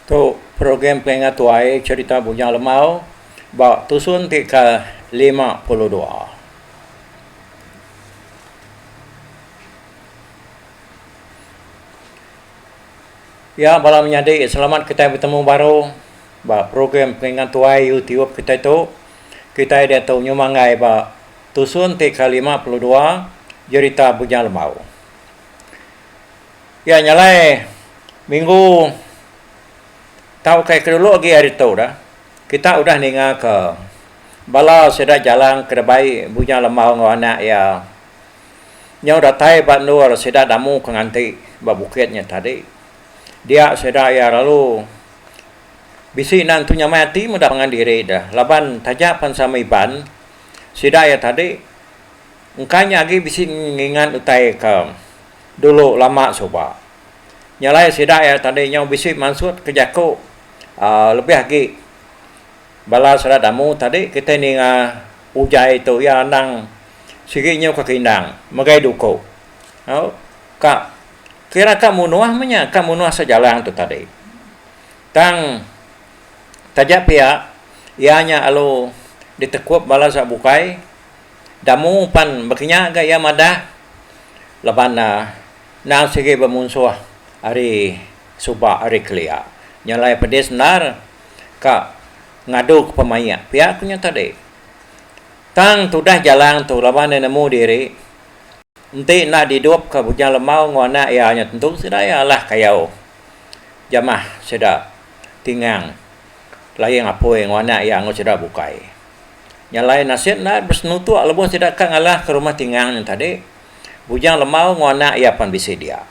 Tu program Pengingat Tuai Cherita Bujang Lemau ba tusun ti ke 52. Ya bala menyadi selamat kitai betemu baru ba program Pengingat Tuai YouTube kitai tu. Kitai diatu nyumanggai ba tusun ti ke 52 Jerita Bujang Lemau. Iya nyalai minggu tauka ke dulu agi hari tu dah kita udah ninga ke bala sida jalang ke dibai Bujang Lembau enggau anak iya nyau datai ba endur sida damu ke nganti ba bukit nya tadi. Dia sida iya lalu bisi enda entu nyamai ati meda pangan diri deh laban taja pan sama Iban sida iya tadi engka nya agi bisi ngingat utai ke Dulu lama suba. Nya alai sida iya tadi nyau bisi mansut ke jaku aaa lebih agi bala sida damu tadi kitai ninga ujai tu iya endang sigi nyau ke kindang megai duku. Au ka kira ka munuh meh nya ka munuh sejalang tu tadi. Tang taja pia iya nya lalu ditekup bala sida bukai. Damu pan bekinya ga iya madah laban ne endang sigi bemunsuh ari suba ari kelia. Nya alai pedis endar ka ngadu ke pemaik pia ku nya tadi. Tang tudah jalang tu laban ne nemu diri enti enda didup ka Bujang Lembau enggau anak iya nya tentu sida iya alah kayau jamah sida tingang Laing Apoi enggau anak iya enggau sida bukai. Nya alai nasit enda besenutuk lebuh sida ka ngalah ke rumah Tingang nya tadi, Bujang Lembau enggau anak iya pan bisi dia.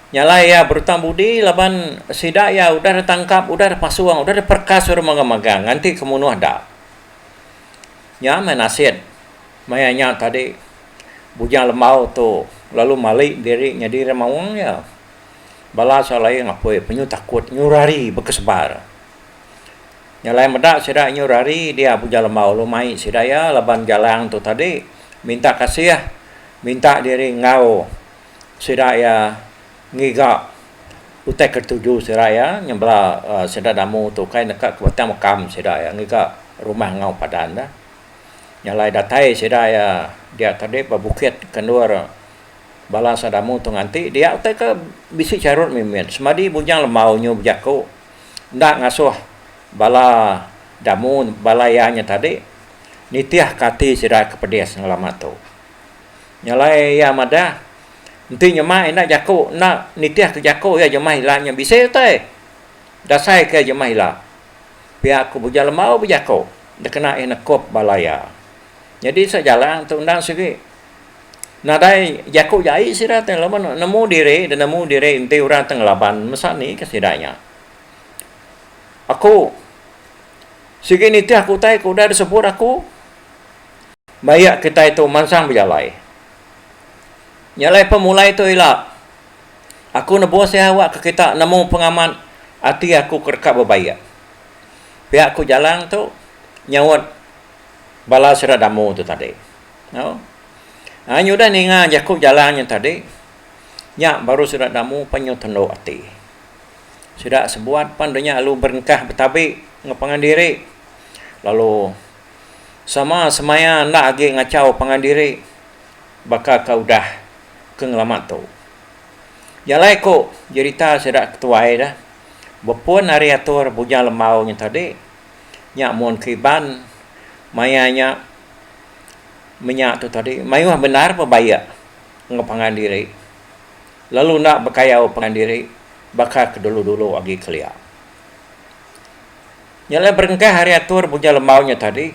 Nya alai iya berutang budi laban sida iya udah ditangkap, udah dipasung, udah diperkas orang magang-magang nganti ke munuh da. Nya meh nasit maya nya tadi Bujang Lembau tu lalu mali diri nyadi remaung iya. Bala salai ngapoi penyu takut nyu rari bekesebar. Nya alai meda sida nyu rari dia Bujang Lembau lalu mai sida iya laban jalang tu tadi minta kasih minta diri enggau sida iya ngiga utai ke tuju sida iya nyebela sida damu tu kai neka ke batang mekam sida iya ngiga rumah enggau padan ne. Nya alai datai sida iya dia tadi ba bukit ke endur bala sida damu tu nganti dia utai ke bisi charut mimit semadi Bujang Lembau nyu bejaku. Enda ngasuh bala damu bala iya nya tadi nitihka ati sida ke pedis ngelama tu. Nya alai iya madah enti nyema enda jaku enda nitihka jaku iya jemah ila nya bisi utai dasai ke jemah ila. Pia ku Bujang Lembau bejaku dikena iya nekup bala iya. Nyadi sejalang tu endang sigi nadai jaku jai sida ti laban nemu diri da nemu diri enti orang ti ngelaban mesa ni ke sida nya. Aku sigi nitih ke utai ke udah disebut aku bayak kitai tu mansang bejalai. Nya alai pemulai tu ila aku nebus iya awak ke kita nemu pengamat ati aku ke deka bebaik. Pia ku jalang tu nyaut bala sida damu tu tadi. Au. Ai nyudah ninga jaku jalang nya tadi, nya baru sida damu pan nyau tendu ati. Sida sebuat pan deh nya lalu berengkah betabi enggau pangan diri lalu sama semaya enda agi ngachau pangan diri baka ke udah ke ngelama tu. Jalai ku jerita sida ketuai deh bepun ari atur Bujang Lembau nya tadi nya mun ke Iban maya nya. Menya tu tadi mayuh bendar bebaik enggau pangan diri lalu enda bekayau pangan diri baka ke dulu-dulu agi kelia. Nya alai berengkah ari atur Bujang Lembau nya tadi,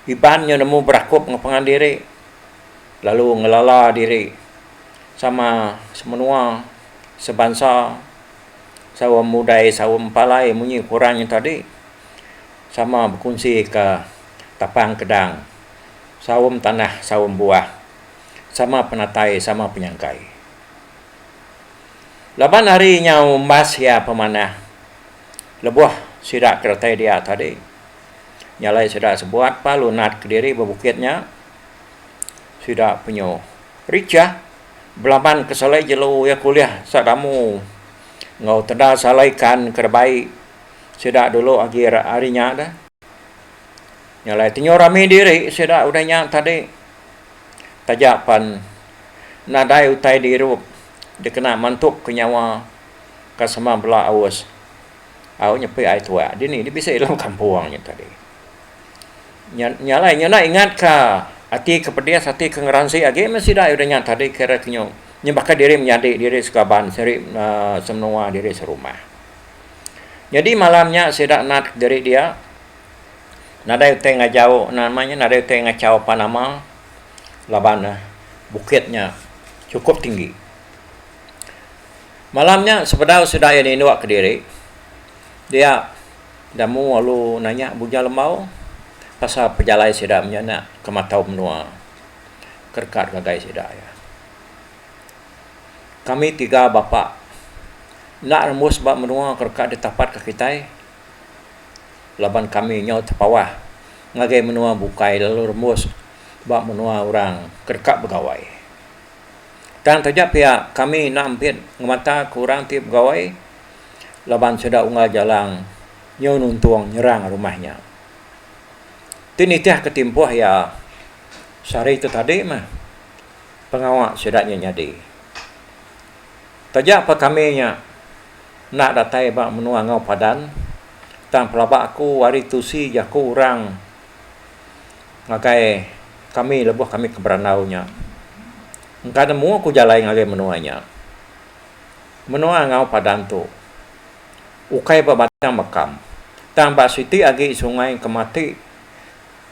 Iban nya nemu berakup enggau pangan diri lalu ngelala diri sama semenua, sebansa, saum mudai saum empalai munyi ku orang nya tadi. Sama bekunsika tapang kedang, saum tanah saum buah, sama penatai sama penyangkai. Laban hari nyau umbas iya pemanah lebuh sida ke datai dia tadi, nya alai sida sebuat pa lunat kediri ba bukit nya, sida penyu richah belaban ke salai jelu iya ke ulih sadamu. Enggau teda salai ikan ke dibai sida dulu agi ari nya deh. Nya alai tenyu rami diri sida udah nya tadi taja pan nadai utai diirup dikena mantup ke nyawa ka sama bela aus au nyepi ai tuak dini deh bisi dalam kampung nya tadi. Nya nya alai nya enda ingat ka ati ke pedis ati ke ngeransi agi meh sida udah nya tadi kira ke nyu nyebaka diri menyadi diri sekaban seri uhh semenua diri serumah. Nyadi malam nya sida nat diri dia nadai utai ngajau nama nya nadai utai ngachau pan nama laban ne bukit nya chukup tinggi. Malam nya sebedau sida iya ninduk kediri dia Damu lalu nanya Bujang Lembau pasal pejalai sida menyanak ke matau menua ke deka ngagai sida iya. Kami tiga bapa enda rembus ba menua ke deka ditapatka kitai laban kami nyau tepawah ngagai menua bukai lalu rembus ba menua orang ke deka begawai. Tang taja pia kami enda ampit ngemataka orang ti begawai. Laban sida unggal Jalang nyau nuntung nyerang rumah nya. Ti nitihka timpuh iya sehari tu tadi meh pengawa sida nya nyadi. Taja pa kami nya enda datai ba menua enggau padan tang pelaba aku ari tusi jaku orang ngagai kami lebuh kami ke berandau nya engka nemu aku jalai ngagai menua nya. Menua enggau Padan tu ukai ba Batang Mekam tang ba siti agi sungai ke mati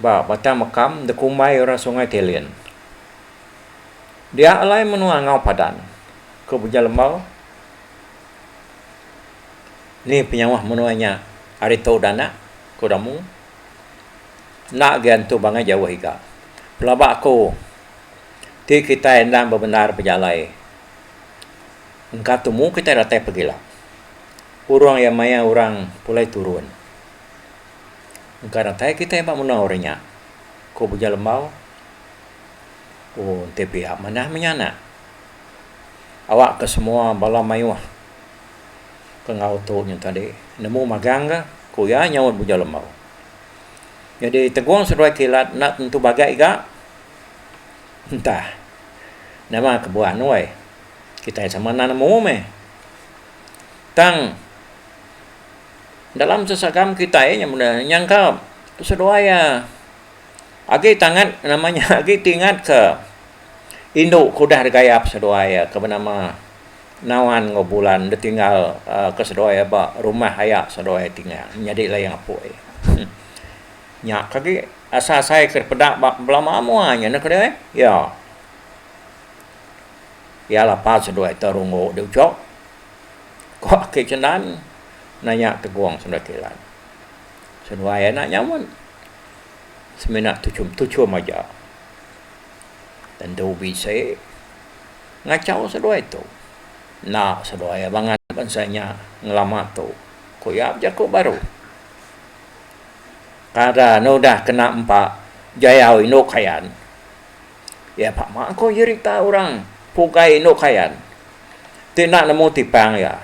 ba Batang Mekam dikumbai orang Sungai Telin. Dia alai menua enggau Padan ke Bujang Lembau ni penyauh menua nya ari tu Danak, ku Damu. Enda agi antu bangai jauh iga. Pelaba aku ti kitai endang bebendar bejalai. Engka tumu kitai datai pegila. Urung iya maya orang pulai turun. Engka datai kitai ba menua orang nya, ku Bujang Lembau. Oh enti pia manah meh nya anak. Awakka semua bala mayuh ke enggau tu nya tadi nemu magang ka, ku iya nyaut Bujang Lembau. Nyadi Tegong seduai Kilat enda tentu bagai ga. Entah. Nama kebuah nuai. Kitai sama enda nemu meh. Tang dalam sesagam kitai nya meda nyangka seduai iya agi tangat nama nya agi tingat ke indu ke udah digayap seduai iya ke benama Nawan enggau Bulan ditinggal ke seduai iya ba rumah aya seduai tinggal nyadi Layang Apoi. Nya ke agi asai asai ke dipeda ba belama mua nya neh kedai. Ya. Ya lapa seduai te runggu di uchok. Ko aki Chendan nanya Tegong seduai Kilan. Seduai anak nyaut semina tuchum tuchum aja. Tentu bisi ngachau seduai tu. Enda seduai bangat bansa nya ngelama tu, ku iya bejaku baru. Kada ne udah kena empa jayau indu kayan. Iya pama ko jerita orang pugai indu kayan ti enda nemu tipang iya.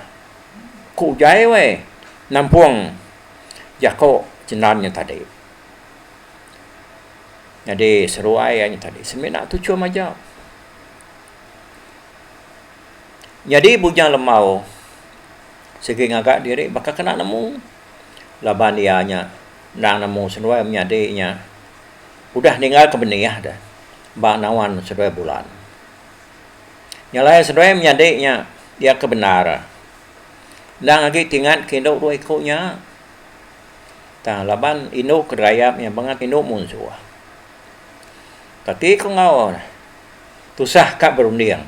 Ku ujai weh nampung jako chendan nya tadi. Nyadi seruai iya nya tadi semina tuchum aja. Nyadi Bujang Lembau sigi ngaga diri baka kena nemu. Laban iya nya endang nemu seduai menyadi nya udah ninggalka benih deh ba nawan seduai bulan. Nya alai seduai menyadi nya iya ke bendar endang agi tingat ke indu dua iku nya tang laban indu ke derayap nya bangat indu munsuh. Kati ku enggau tusah ka berunding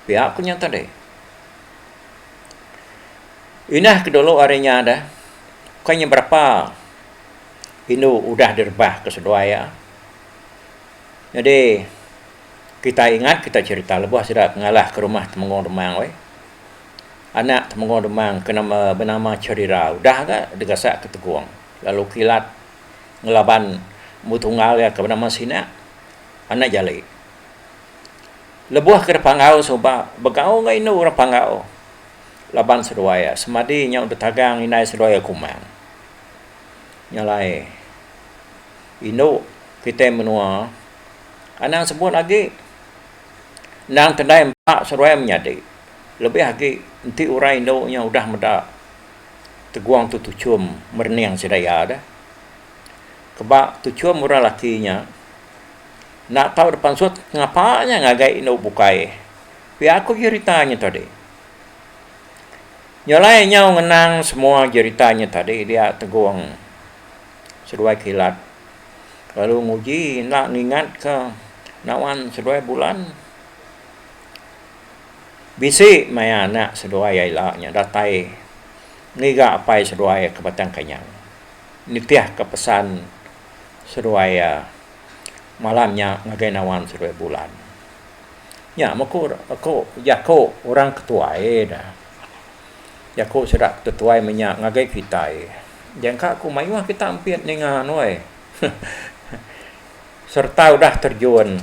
pia ku nya tadi. Indah ke dulu ari nya deh, ukai nya berapa indu udah direbah ke seduai iya. Nyadi kitai ingat kita cherita lebuh sida ke ngalah ke rumah Temenggung Demang weh. Anak Temenggung Demang ke nama benama Cherira udah ga digasak ke Tegong lalu kilat ngelaban betunggal iya ke benama Sinak anak Jali. Lebuh ke Panggau suba begau enggau indu orang Panggau. Laban seduai iya semadi nya udah tagang indai seduai iya kumang. Nya alai indu kitai menua anang sebut agi endang tendai empa seduai menyadi lebih agi enti orang indu nya udah meda tegung tu tuchum merening sida iya deh. Keba tuchum orang laki nya enda tau dep pansut ngapa nya ngagai indu bukai. Pia ku jerita nya tadi. Nya alai nyau ngenang semua jerita nya tadi dia Tegong seduai Kilat lalu nguji enda ngingat ka nawan seduai bulan. Bisi maya anak seduai iya ila nya datai ngiga apai seduai ke Batang Kanyang nitih ka pesan seduai iya malam nya ngagai nawan seduai bulan. Nya meh ku ku jaku orang ke tuai da. Jaku sida ke tuai menya ngagai kitai. Jangka ku mayuh kita ampit ninga nuai. Sereta udah terjun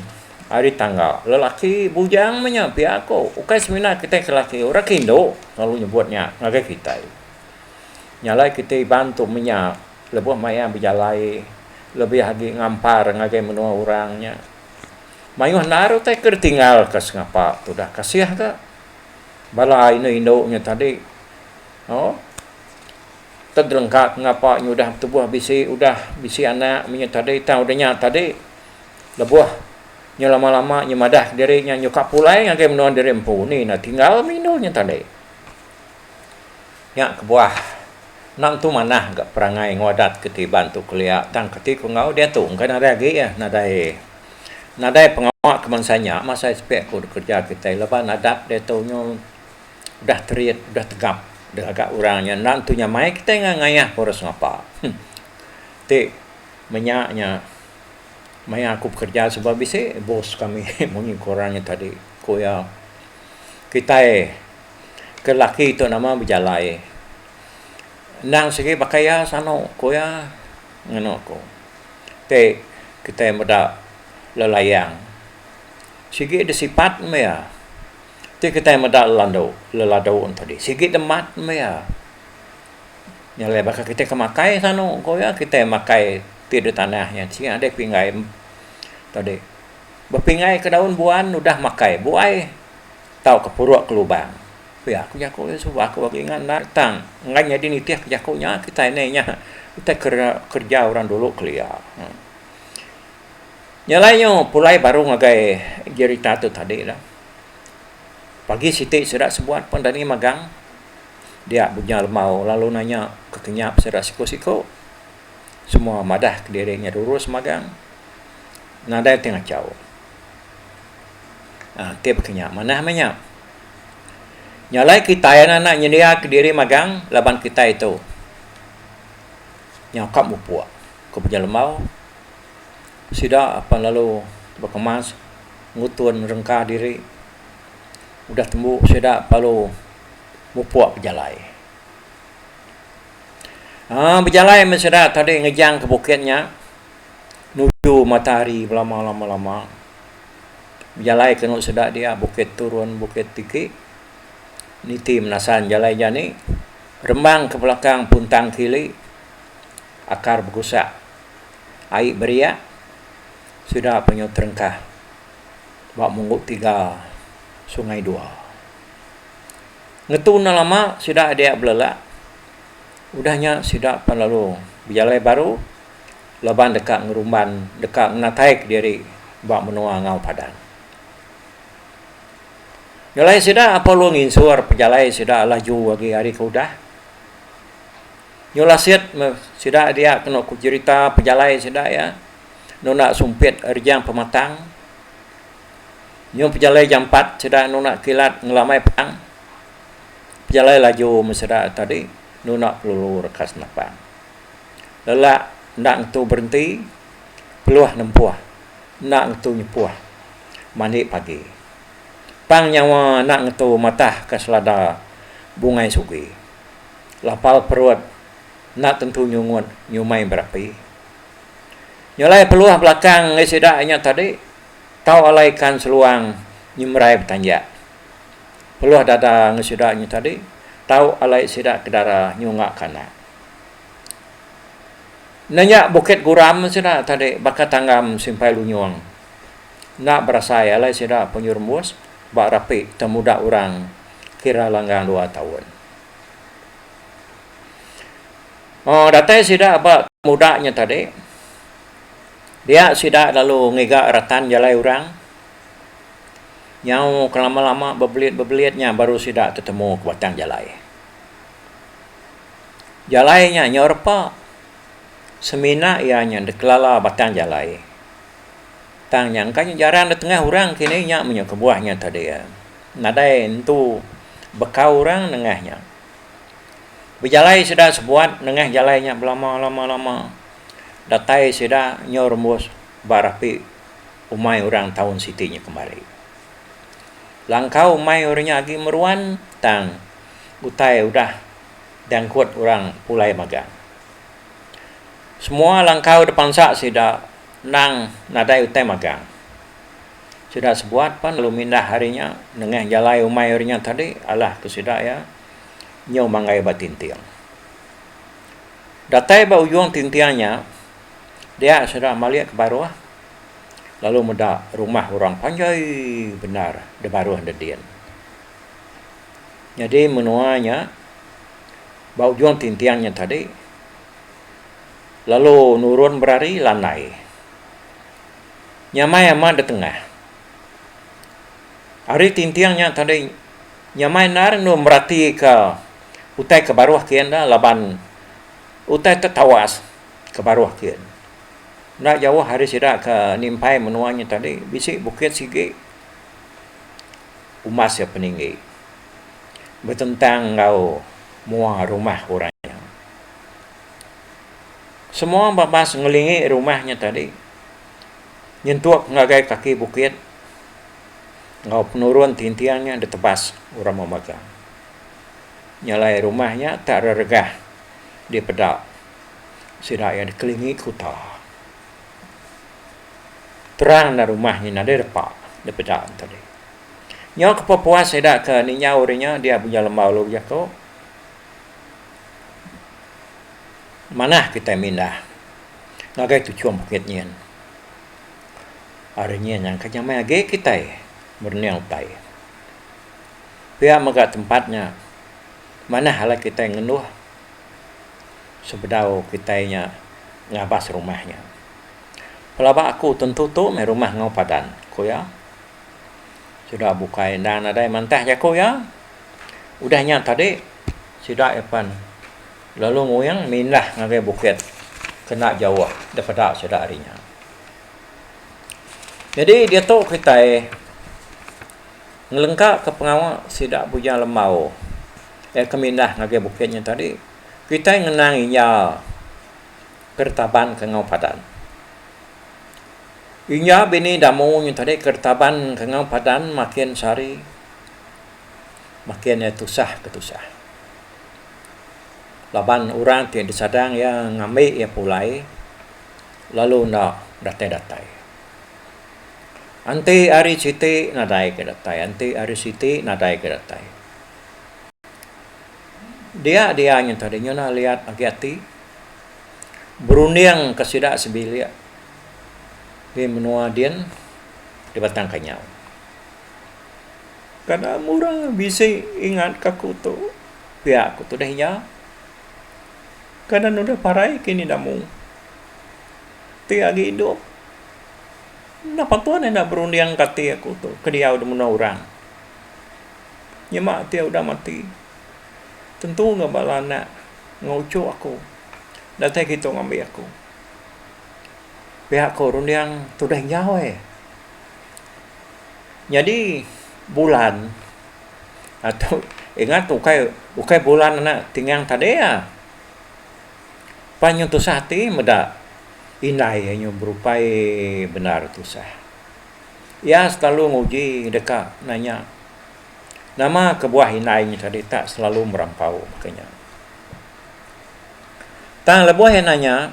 ari tangga lelaki bujang menya pia ku ukai semina kitai ke lelaki orang ke indu lalu nyebut nya ngagai kitai. Nya alai kitai iban tu menya lebuh maya bejalai lebih agi ngampar ngagai menua orang nya. Mayuh endar utai ke ditinggalka sengapa tudah kasih ga bala indu-indu nya tadi oh tegelengka ngapa nya udah betubuh bisi udah bisi anak mih nya tadi tang udah nya tadi lebuh nya lama-lama nya madah diri nya nyuka pulai ngagai menua diri empu ni ne tinggal mih indu nya tadi. Nya kebuah enda tentu manah ga perangai enggau adat ke ti Iban tu kelia tang keti ku enggau diatu engka nadai agi iya nadai nadai pengawa ke bansa nya masa sipek ku dikereja kitai laban adat diatu nyu udah terit udah tegap digaga orang nya enda tentu nyamai kitai ngayah ke orang sengapa. Ti menya nya maya aku bekereja suba bisi bos kami munyi ku orang nya tadi ku iya kitai. Ke laki tu nama bejalai. Endang sigi baka iya sanu ku iya ngenu ku. Ti kitai meda lelayang sigi deh sipat meh iya. Ti kitai meda lelandu leladu ne tadi sigi deh mat meh iya. Nya alai baka kitai ke makai sanu ku iya kitai makai ti deh tanah nya sigi adeh pinggai tadi. Bepinggai ke daun buan udah makai buai. Tauka puruk ke lubang. Pia ku jaku iya suba aku agi ingat enda tang enggai nyadi nitih ke jaku nya kitai ne nya utai kereja orang dulu kelia. Nya alai nyu pulai baru ngagai jerita tu tadi lah. Pagi siti sida sebuat pun dani magang dia bunya lemau lalu nanya ke kenyap sida siku-siku. Semua madah kediri nya rurus magang nadai ti ngachau. Aa ti baka nya manah meh nya. Nya alai kitai anak nyendia kediri magang laban kitai tu nyau ka mupuk ku Peja Lembau. Sida apan lalu bekemas ngutun rengka diri udah tembu sida lalu mupuk bejalai. Aa bejalai meh sida tadi ngejang ke bukit nya nuju matahari belama lama lama. Bejalai kenu sida dia bukit turun bukit tiki niti menasan jalai jani rembang ke belakang puntang kili akar begusak ai beriak sida penyu terengkah ba munggu tiga sungai dua. Ngetu enda lama sida dia belelak udah nya sida pan lalu bejalai baru. laban deka ngerumban deka ngenatai kediri ba menua enggau padan. Nyelai sida perlu nginsur pejalai sida laju agi ari ke udah. Nyau lasit meh sida dia kenu ku jerita pejalai sida iya nunda sumpit rejang pematang. Nyau pejalai jampat sida nunda kilat ngelamai petang. Pejalai laju meh sida tadi nunda peluru rekas senapang. Lelak enda ngetu berenti, peluh nempuh enda ngetu nyepuh mandi pagi. Pang nyawa enda ngetu matah ka selada bungai sugi. Lapal perut enda tentu nyungut nyumai berapi. Nyelai peluh belakang enggai sida inya tadi tau alai ikan seluang nyemerai betanjak. Peluh dada enggai sida inya tadi. Tau alai sida ke dara nyungaka anak. Nenya Bukit Guram sida tadi baka tanggam simpai lunyung. Enda berasai alai sida penyerembus ba rapi temuda orang kira langgang dua taun. Oh datai sida ba muda nya tadi dia sida lalu ngiga ratan jalai orang nyau ke lama lama bebelit bebelit nya baru sida tetemu ke batang jalai. Jalai nya nyau repa semina iya nya dikelala batang jalai. Tang nya engka nya jarang da tengah orang kini nya meh nya kebuah nya tadi. Nadai entu bekau orang nengah nya. Bejalai sida sebuat nengah jalai nya belama lama lama datai sida nyau rembus ba rapi umai orang taun siti nya kemari. Langkau umai orang nya agi meruan tang utai udah diangkut orang pulai magang. Semua langkau da pansa sida endang nadai utai magang. Sida sebuat pan lalu mindah ari nya nengah jalai umai orang nya tadi alah ke sida iya nyau manggai ba tinting. Datai ba ujung tinting nya dia sida malik ke baruh lalu meda rumah orang panjai bendar da baruh dedin. Nyadi menua nya ba ujung tinting nya tadi lalu nurun berari landai. Nyamai amat da tengah. Ari tinting nya tadi nyamai endar endur meratika utai ke baruh kian da laban utai te tawas ke baruh kian. Enda jauh ari sida ke nimpai menua nya tadi bisi bukit sigi umbas iya peninggi betentang enggau mua rumah orang nya. Semua babas ngelingi rumah nya tadi nyentuk ngagai kaki bukit enggau penurun tinting nya ditebas orang memagang. Nya alai rumah nya tak reregah dipeda sida iya dikelingi kuta. Terang enda rumah nya nadai repa dipeda ne tadi. Nyau ke pepuas sida ke ninjau ri nya dia Bujang Lembau lalu bejaku. Manah kitai mindah ngagai tuchum bukit nyin. Ari nyin nyangka nyamai agi kitai merening utai. Pia mega tempat nya manah alai kitai ngenduh sebedau kitai nya ngabas rumah nya. Pelaba aku tentu tu meh rumah enggau padan, ku iya. Sida bukai endang nadai mantah jaku iya. Udah nya tadi sida iya pan lalu nguing mindah ngagai bukit kena jauh daripada sida ari nya. Nyadi diatu kitai ngelengka ka pengawa sida Bujang Lembau iya ke mindah ngagai bukit nya tadi kitai ngenang iya keretaban ke enggau padan. Inya bini Damu nya tadi keretaban ke enggau padan makin sehari makin iya tusah ke tusah. Laban orang ti disadang iya ngambi iya pulai lalu enda datai-datai. Enti hari siti nadai ke datai, enti hari siti nadai ke datai. Dia dia nya tadi nyuna liat agi ati berunding ke sida sebilik di menua din di Batang Kanyau. Kada murah bisi ingat ka aku tu pia ku tudah iya. Kada nudah parai kini damu. Ti agi idup enda patut enda berunding ka ati aku tu ke diau da menua orang. Nyema ti udah mati tentu ga bala anak enggau uchu aku datai kitu ngambi aku. Pia ku runding tudah injau eh. Nyadi bulan atu ingat ukai ukai bulan anak tingang tadi ah. Pan nyu tusah ati meda indai iya nyu berupai bendar tusah. Iya selalu nguji deka nanya nama kebuah indai nya tadi tak selalu merampau baka nya. Tang lebuh iya nanya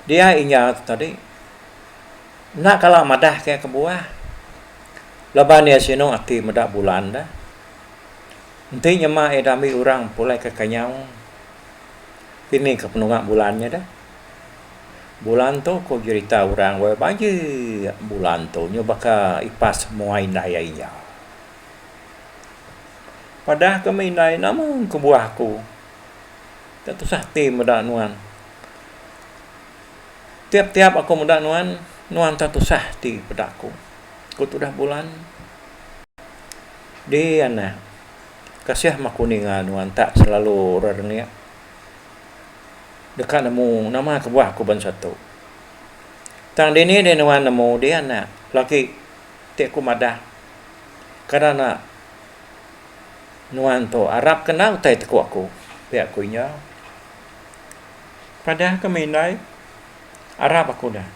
dia inya tadi. Enda kala madah ke kebuah laban iya sinu ati meda bulan deh. Enti nyema iya diambi orang pulai ke Kanyau, kini ke penunga bulan nya deh. Bulan tu ku jerita orang wai bajik bulan tu nyu baka ipas mua indai iya iya. Padah ke meh indai nama kebuah aku tak tusah ati meda nuan. Tiap-tiap aku meda nuan, nuan tak tusah ati peda aku. Ku tudah bulan. Di anak, kasih meh aku ninga nuan tak selalu rerengik. Deka nemu nama kebuah aku bansa tu. Tang dini deh nuan nemu di anak, lagi ti aku madah kada enda nuan tu arap ke enda utai teku aku, pia ku inya. Padah ke meh indai, arap aku dah.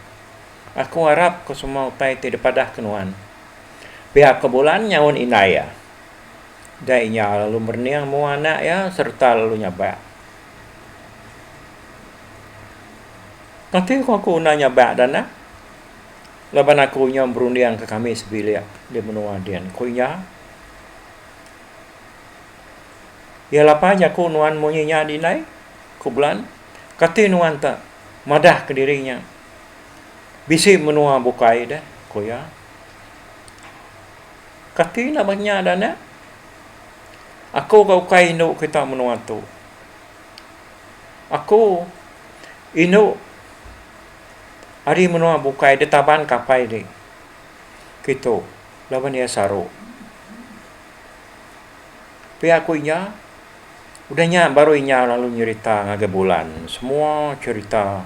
Aku arap ke semua utai ti dipadah ke nuan. Pia ke bulan nyaun indai iya. Dai inya lalu merening mua anak iya sereta lalu nyabak. Kati ku aku enda nyabak da anak laban aku inya berunding ke kami sebilik di menua din, ku inya. Iya lapa jaku nuan munyi nya di indai? Ku Bulan. Kati nuan te madah kediri nya bisi menua bukai deh, ku iya. Kati enda bah nya da anak. Aku ga ukai indu kita menua tu. Aku indu ari menua bukai ditaban ka apai di kitu laban iya saru. Pia ku inya, udah nya baru inya lalu nyerita ngagai bulan semua cherita.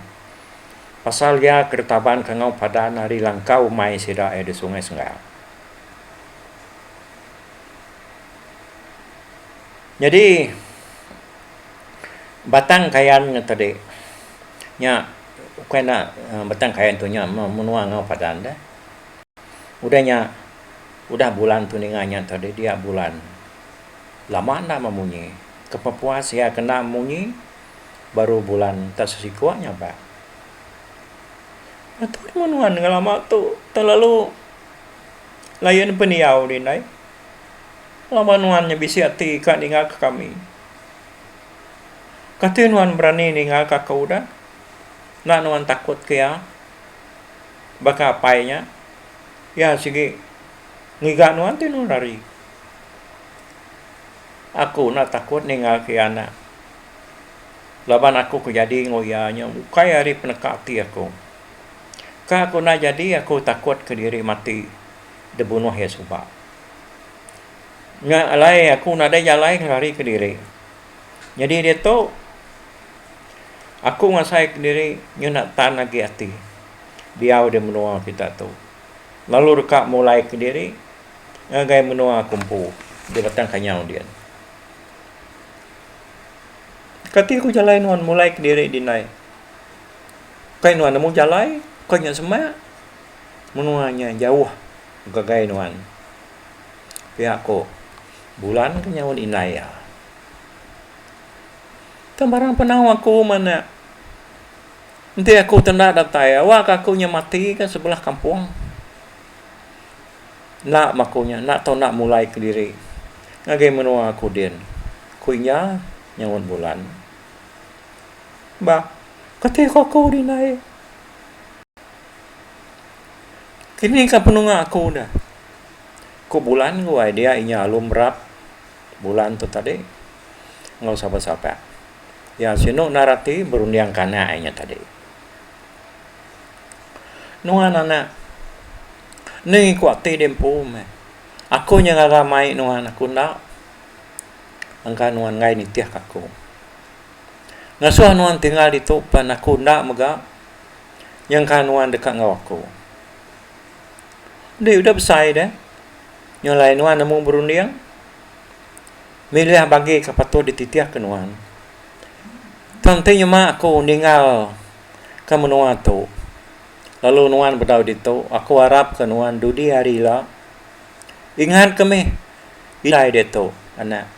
Pasal iya ke ditaban ke enggau padan ari langkau umai sida iya di Sungai Senggang. Nyadi Batang Kayan nya tadi nya ukai enda Batang Kayan tu nya menua enggau padan deh. Udah nya udah bulan tu ninga nya tadi dia bulan lama enda memunyi. Kepepuas iya ke enda munyi. Baru bulan enta sesiko nya ba. Atur meh nuan ngelama tu terlalu layan pendiau dih indai. Laban nuan nya bisi ati ka ninggal ke kami. Kati nuan berani ninggal ke aku dah. Enda nuan takut ke iya. Baka apai nya. Iya sigi ngiga nuan ti nuan rari. Aku enda takut ninggal ke iya anak. Laban aku ke jadi enggau iya nya ukai ari peneka ati aku. Ka aku enda jadi aku takut ke diri mati dibunuh iya suba. Nya alai aku nadai jalai ngelari ke diri. Nyadi diatu aku ngasai kediri nyau enda tan agi ati diau di menua kita tu lalu deka mulai kediri ngagai menua aku empu di Batang Kanyau din. Kati ku jalai nuan mulai kediri dindai. Kai nuan nemu jalai, kai nya semak menua nya jauh gagai nuan. Pia ku bulan ke nyaut indai iya. Tang barang penau aku meh anak. Enti aku tenda datai awak aku nya mati ka sebelah kampung. Enda meh aku nya enda tau enda mulai kediri ngagai menua aku din. Ku inya nyaut bulan. Bah, kati ku aku dindai. Kini ka penunga aku dah. Ku bulan ku ai dia inya alu merap bulan tu tadi enggau sapak-sapak. Iya sinu endar ati berunding ka anak inya tadi. Nuan anak ni ku ati diempu meh. Aku nya ngaga mai nuan aku enda. Engka nuan enggai nitihka aku. Ngasuh nuan tinggal ditu pan aku enda mega nyangka nuan deka enggau aku. Enti udah besai deh, nyulai nuan nemu berunding milih bagi ke patut dititihka nuan. Tang enti nyema aku ninggal ke menua tu lalu nuan bedau ditu, aku arapka nuan dudi hari ila ingatka mih. Indai diatu, anak.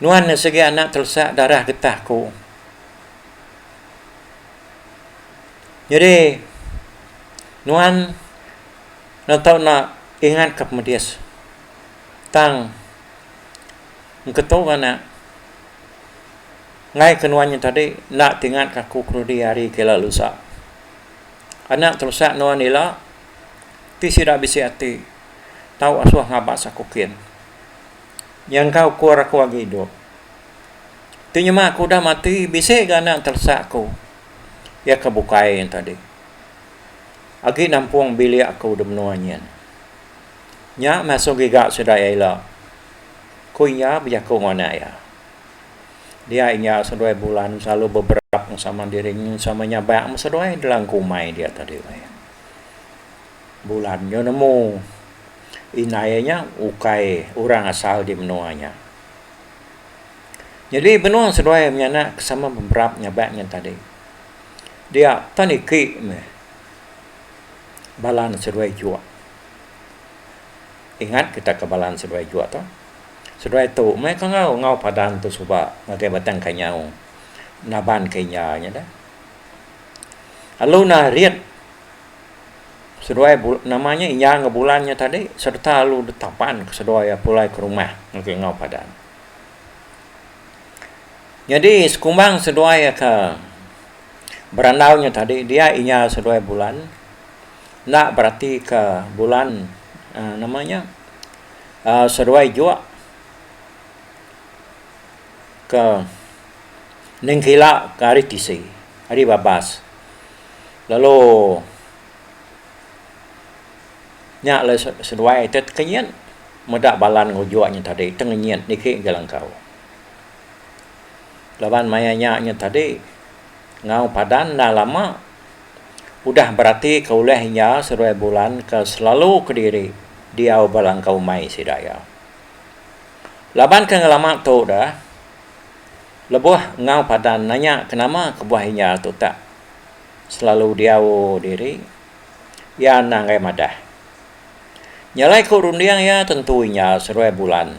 Nuan nya sigi anak telesak darah getah aku. Nyadi, nuan enda tau enda ingatka pemedis. Tang, Engketu anak. Enggai ke nuan nya tadi enda tingat ke aku kerudi hari ke ila lusa. Anak terusak nuan ila ti sida bisi ati tau asuh ngabas aku kin. Nyangka ukur aku agi idup. Ti nyema aku udah mati bisi ga anak terusak aku iya ke bukai nya tadi. Agi nampung bilik aku da menua nyin. Nya meh asuh giga sida iya ila, ku iya bejaku enggau anak iya. Dia inya seduai bulan selalu beberap sama diri sama nyabak meh seduai dalam kumai dia tadi weh. Bulan nyau nemu indai nya ukai orang asal di menua nya. Nyadi benung seduai menyanak ke sama beberap nyabak nya tadi. Dia tan iki meh balan seduai juk. Ingat kita ke balan seduai juk tu. Seduai tu meh ke enggau enggau padan tu suba ngagai Batang Kanyau naban ke inya nya dah. Lalu narit seduai nama nya inya enggau bulan nya tadi sereta lalu ditaban ke seduai iya pulai ke rumah ngagai enggau padan. Nyadi sekumbang seduai iya ke berandau nya tadi dia inya seduai bulan enda berati ke bulan uhh nama nya uhh seduai juk ke nengkila ke ari tisi ari babas lalu nya alai seduai ti tekenyit meda balan ngujuk nya tadi tengenyit niki ga langkau. Laban maya nya nya tadi enggau padan enda lama udah berati ke ulih inya seduai bulan ke selalu kediri diau ba langkau umai sida iya. Laban ke ngelama tu da lebuh enggau padan nanya ke nama kebuah inya tu tak selalu diau diri iya anang enggai madah. Nyalai ku runding iya tentu inya seruai bulan.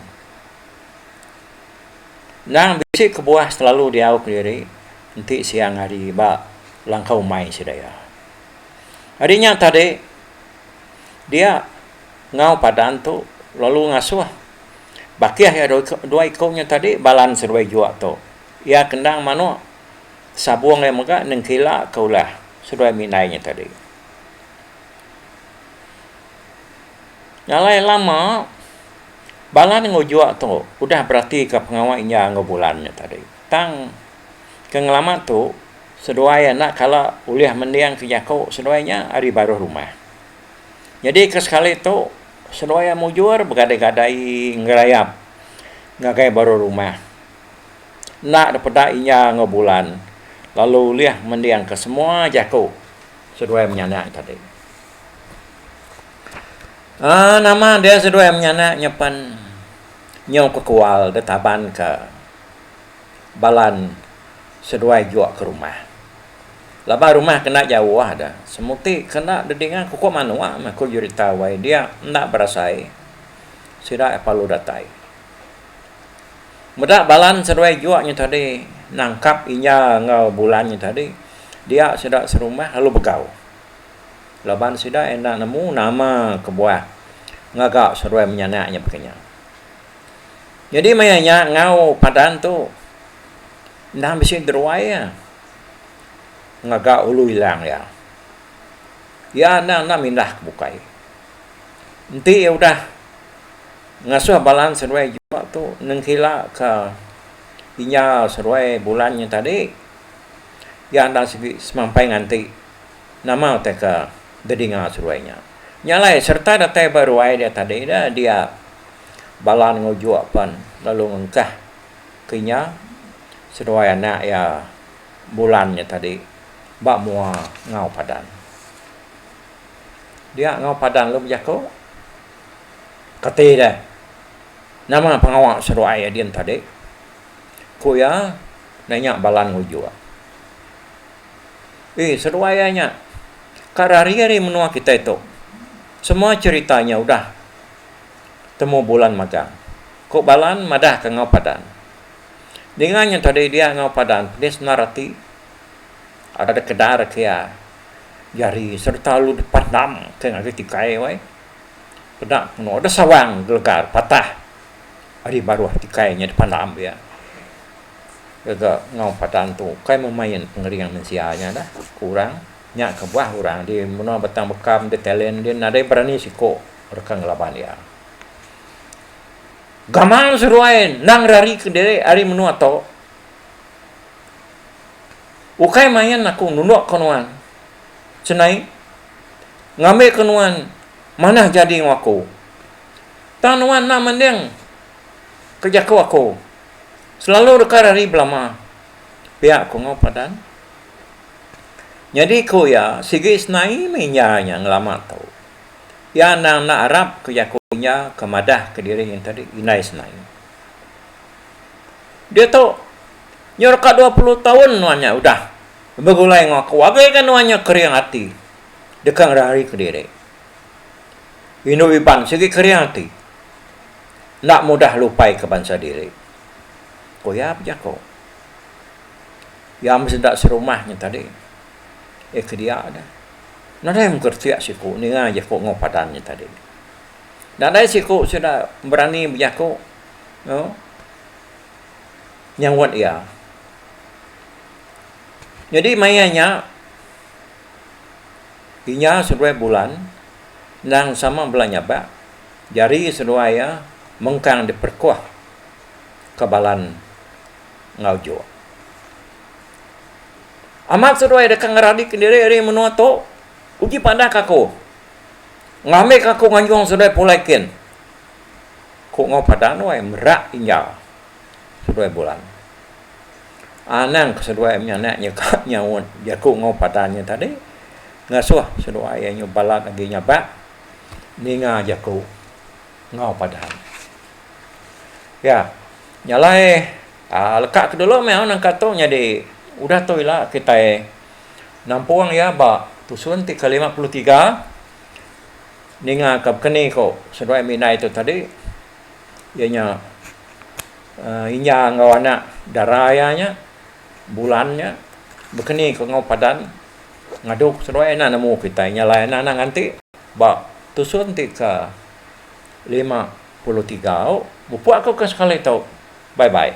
Endang bisi kebuah selalu diau kediri enti siang hari ba langkau umai sida iya. Ari nya tadi dia enggau padan tu lalu ngasuh bakih iya dua iku nya tadi balan seduai juak tu. Iya ke endang manuk sabung iya mega nengkila ke ulah seduai mindai nya tadi. Nya alai lama bala ne ngujuk tu udah beratika pengawa inya enggau bulan nya tadi. Tang ke ngelama tu seduai enda kala ulih mending ke jaku seduai nya ari baruh rumah. Nyadi ke sekali tu seduai iya mujur begadai-gadai ngerayap ngagai baruh rumah. Enda dipeda inya enggau bulan lalu ulih mendingka semua jaku seduai menyanak tadi. Aaa nama dia seduai menyanak nya pen nyau kekual ditaban ka balan seduai juk ke rumah. Laban rumah kena jauh da semuti kena dedinga kukuk manuk meh ku jerita wai dia enda berasai sida perlu datai. Meda balan seduai juk nya tadi nangkap inya enggau bulan nya tadi dia sida serumah lalu begau. Laban sida enda nemu nama kebuah ngaga seduai menyanak nya baka nya. Nyadi maya nya enggau padan tu endang bisi deruai iya ngaga ulu ilang iya. Iya endang enda mindah ke bukai. Enti iya udah ngasuh balan seduai juak tu nengkila ka inya seduai bulan nya tadi iya endang sigi semampai nganti. Nama utai ke dedinga seduai nya. Nya alai sereta datai ba ruai dia tadi dah dia bala ngujuk pen lalu ngengkah ke inya seduai anak iya bulan nya tadi ba mua enggau padan. Dia enggau padan lalu bejaku keti deh nama pengawa seduai din tadi ku iya nanya bala ngujuk. Eh seduai iya nya ka rari ari menua kitai tu. Semua cherita nya udah temu bulan magang, ku Balan madahka enggau Padan. Ninga nya tadi dia enggau Padan pedis endar ati ada kedar ke iya jari sereta lalu dipandam ke ngagai tikai weh. Peda kenu deh sawang gelegar patah. Ari baruh tikai nya dipandam iya. Gaga enggau padan tu ukai memain pengering mensia nya dah ku orang. Nya kebuah orang di menua Batang Bekam di Thailand din nadai berani siko reka ngelaban iya. Gamal seduai endang rari kediri ari menua tu. Ukai main aku nunduk ke nuan senai ngambi ke nuan manah jadi enggau aku. Tang nuan enda mending ke jaku aku. Selalu deka rari belama. Pia ku enggau Padan. Nyadi ku iya sigi senai meh inya nya ngelama tu. Iya endang enda arap ke jaku inya ke madah ke diri nya tadi indai senai. Diatu nyau deka 20 taun nuan nya udah begulai enggau aku agi ga nuan nya kering ati deka ngerari kediri. Indu Iban sigi kering ati. Enda mudah lupai ke bansa diri. Ku iya bejaku. Iya meh sida serumah nya tadi. Iya ke dia dah. Nadai mega retik siku ninga jaku enggau padan nya tadi. Nadai siku sida berani bejaku nyaut iya. Nyadi maya nya Inya seduai bulan endang sama bela nyabak jari seduai iya mengkang diperekuh ke balan enggau juk. Amat seduai deka ngeradi kediri ari menua tu uji padah ka aku ngambi ka aku nganjung seduai pulai kin ku enggau padan wai merak inya seduai bulan. Anang ke seduai menyanak nyeka nyaut jaku enggau padan nya tadi ngasuh seduai iya nyu balat agi nyabak ninga jaku enggau padan. Ya nya alai aaa leka ke dulu meh nangka tu nyadi udah tu ila kitai nampung iya ba tusun ti ke 53 ninga ke bekeni ko seduai mindai tu tadi iya nya. Inya enggau anak dara iya nya bulan nya bekeni ke enggau padan ngadu seduai enda nemu kitai nya alai anak anak nganti ba tusun ti ke 53 au mupuk aku ke sekali tu bye bye.